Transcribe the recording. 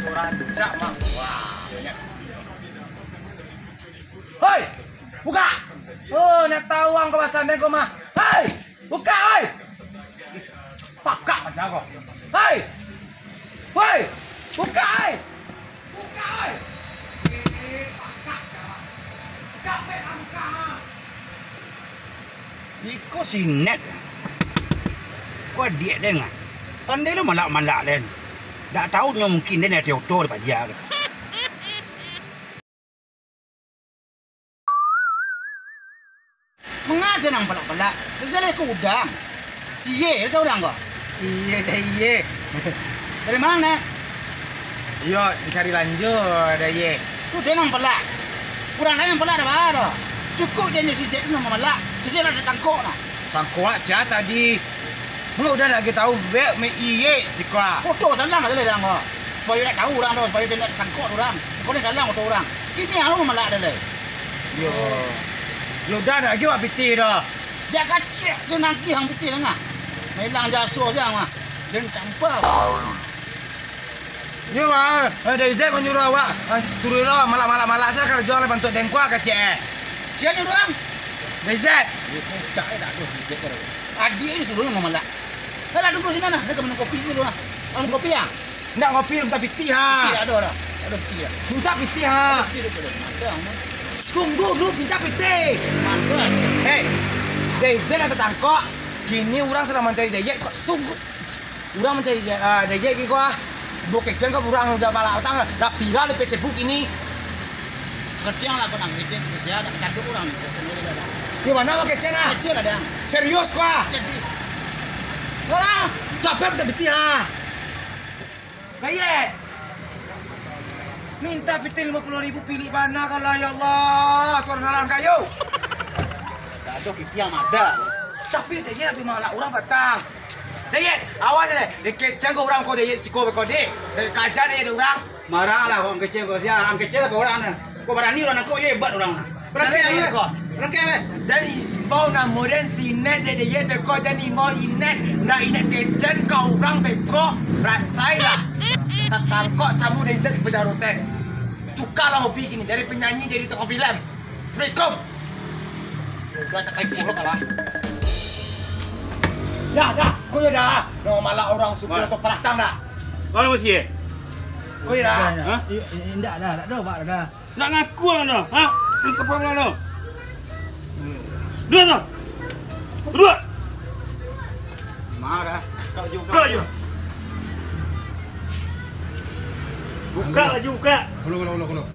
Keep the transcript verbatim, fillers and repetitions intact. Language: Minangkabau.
Rancak, Mang. Wah, banyak. Hoi! Bukak! Oh, nak tahu ang ko basandai ko mah. Hoi! Bukak, hoi! Pakak macam ko. Hoi! Hoi! Bukak, hoi! Bukak, hoi! Eh, pakak dah. Bukak, hoi, bukak. Iko si Nat. Ko adiak den lah. Pandai lo malak-malak den. Dak tahu nyo mungkin den ado oto di paja. Manga den nan palak-palak? Tajaleh ko udang. Cie, tau urang ko? Iye, dah iye. Dari mano? Iyo, cari lanjo, dah iye. Tu den nan palak. Urang lain nan palak dak baa doh. Cukuik den jo si Zek tu nan mamalak. Si Zek lah tatangkok nah. Sangko aja tadi. Manga udah nak tahu bek me iye siko ah. Foto salang lah den ko. Supayo dak tahu urang doh, supayo den dak tatangkok urang. Ko den salang foto urang. Kini ang mamalak den lai. Yo. Yo udah nak lagi wak pitih doh. Jak kacik tu nagih ang pitih tangah. Mailang jaso siang mah. Den tampa. Yo, Bang. Eh, Dek Izet manyuruah awak, eh, turuilah malak-malak-malak sajo karajo lah bantuak den ko kacik, eh. Sia nyuruah ang? Dek Izet. Yo, kotak, eh, dak ado si Izet ko. Adiak ni suruah mamalak. Alah, duduak sinan lah. Dah ka minum kopi dulu lah. Minum kopi, ah? Ndak kopi, minta pitih, ha. Pitih dak ado dah. Dak ado pitih dah. Minta pitih, ha. Pitih dak ado. Ada, ah. Tunggu dulu, minta pitih. Ada. Hei, Dek Izet lah tatangkok. Kini urang sadang mancari Dek Izet. Kok tunggu. Urang mancari, ah, Dek Izet ko, ah. Bukecen ko urang udah balak utang, dah viral di Facebook kini. Ketiang lah, Bang, Dek Izet ko sia, dak taduk urang. Di mano Bukecen, ah? Kecil lah, Dang. Serius ko, ah? Jadi. Alah, capek minta pitih, ah. Dek Izet. Minta pitih limo puluah ribu pilik bana ko lah, ya Allah. Tuan halang kayu. Dak ado pitih yang ada. Tapi Dek Izet tapi malak urang patang. Dek Izet, awas deh. Dek Izet ko urang ko Dek Izet siko beko dek. Dek kaja Dek Izet urang. Marah lah kok Dek Izet ko sia. Dek Izet lah ko urang nah. Kok barani urang nangkok je hebat urang. Berangkat lah ko. Berangkat lah. Jadi imbau namo den si Inet dek Dek Izet beko, jadi imbau Inet. Ndak Inet Dek Izet ka urang beko. Rasailah. Tatangkok samo Dek Izet di penjara hotel. Tukarlah hobi kini dari penyanyi jadi tukang film. Assalamualaikum. Udah tak kain pulak lah. Dah, dah. Kau ya dah. Ndak malak urang supir atau pelatang dah. Kau masih eh? Kau ya dah. Hah? Indak dah, dak ado, Pak, dah. Nak ngaku ang dah. Hah? Singkap apa dah? Dua tu. Dua. Marah. Kau juga. Buka laju, buka. Kalau, kalau, kalau, kalau.